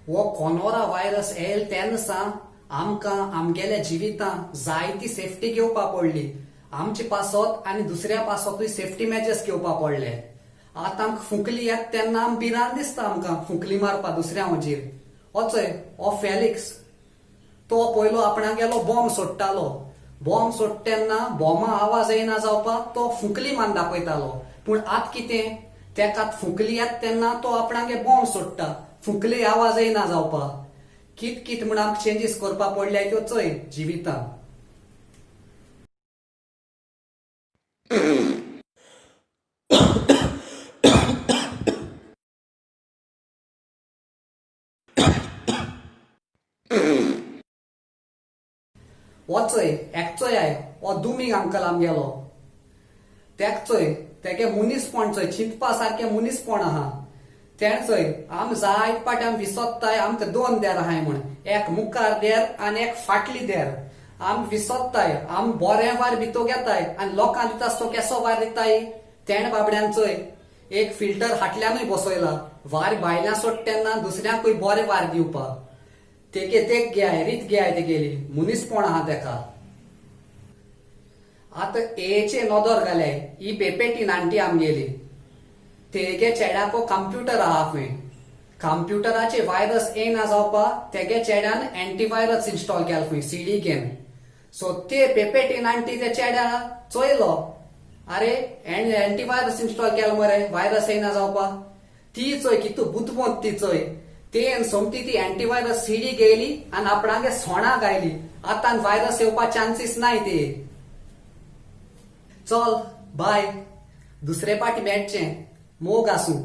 हो कोनोरा व्हायरस येयल तेन्ना सावन आमकां आमगेल्या जिवितांत जायती सेफ्टी घेवपा पडली. आमचे पासत आनी दुसऱ्या पासतूय सेफ्टी मेजर्स घेवपा पडले. आतां आमकां फुंकली येता तेन्ना आम भिरांत दिसता आमकां फुंकली मारपा दुसऱ्या हुजीर. हो चोय हो फेलिक्स, तो पयलो आपणागेलो बॉम्ब सोडटालो. बॉम्ब सोडटा तेन्ना बॉमा आवाज येना जावपाक तो फुंकली मान दाखयतालो. पूण आतां कितें, तेका फुंकली येता तेन्ना तो आपणागे बॉम्ब सोडटा, फुंकली आवाज येना जावपाक. कित कित म्हूण आमकां चेंजीस करपा पडल्या त्यो चोय जिवितांत. हो चोय एकचोय I हो दुमींग अंकल आमगेलो, तेक चोय तेगे मुनीसपण चोय, चिंतपा सारकें मुनीसपण आहा. तेणें चोय आम जायत पाटी आम विसोत्ताय आमकां दोन देर आहाय म्हूण, एक मुखार देर आनी एक फाटली देर. आम विसोत्ताय आम बोरें वार भितो घेताय आनी लोकां दिता तो केसो वार दिताय. तेणें बाबड्यान चोय एक फिल्टर फाटल्यानूय बसयला, वार भायल्यान सोडटा तेन्ना दुसऱ्यांकूय बोरें वार दिवपाक. तेगे तेक घेयाय रीत घेयाय तेगेली मुनीसपण आहा तेका. आतां एचे नदर घाल्याय ही पेपेटी नाणटी आमगेली, तेगे चेड्याको कंप्युटर आहा खंय, कंप्युटराचे व्हायरस येना जावपा तेगे चेड्यान एंटीव्हायरस इन्स्टॉल केला खंय सीडी घेवन. सो ते पेपेटी नाणटी ते चेड्या चोयलो, आरे एंटीव्हायरस इन्स्टॉल केला मरे व्हायरस येना जावपा. ती चोय कितू बुदवंत ती चोय, तेन सोमती ती एंटीव्हायरस सीडी गेली आनी आपणागे सोणा गायली. आतां व्हायरस येवपा चान्सीस नाय ते. चल बाय, दुसरे पाटी मेळचें. मोग आसूं.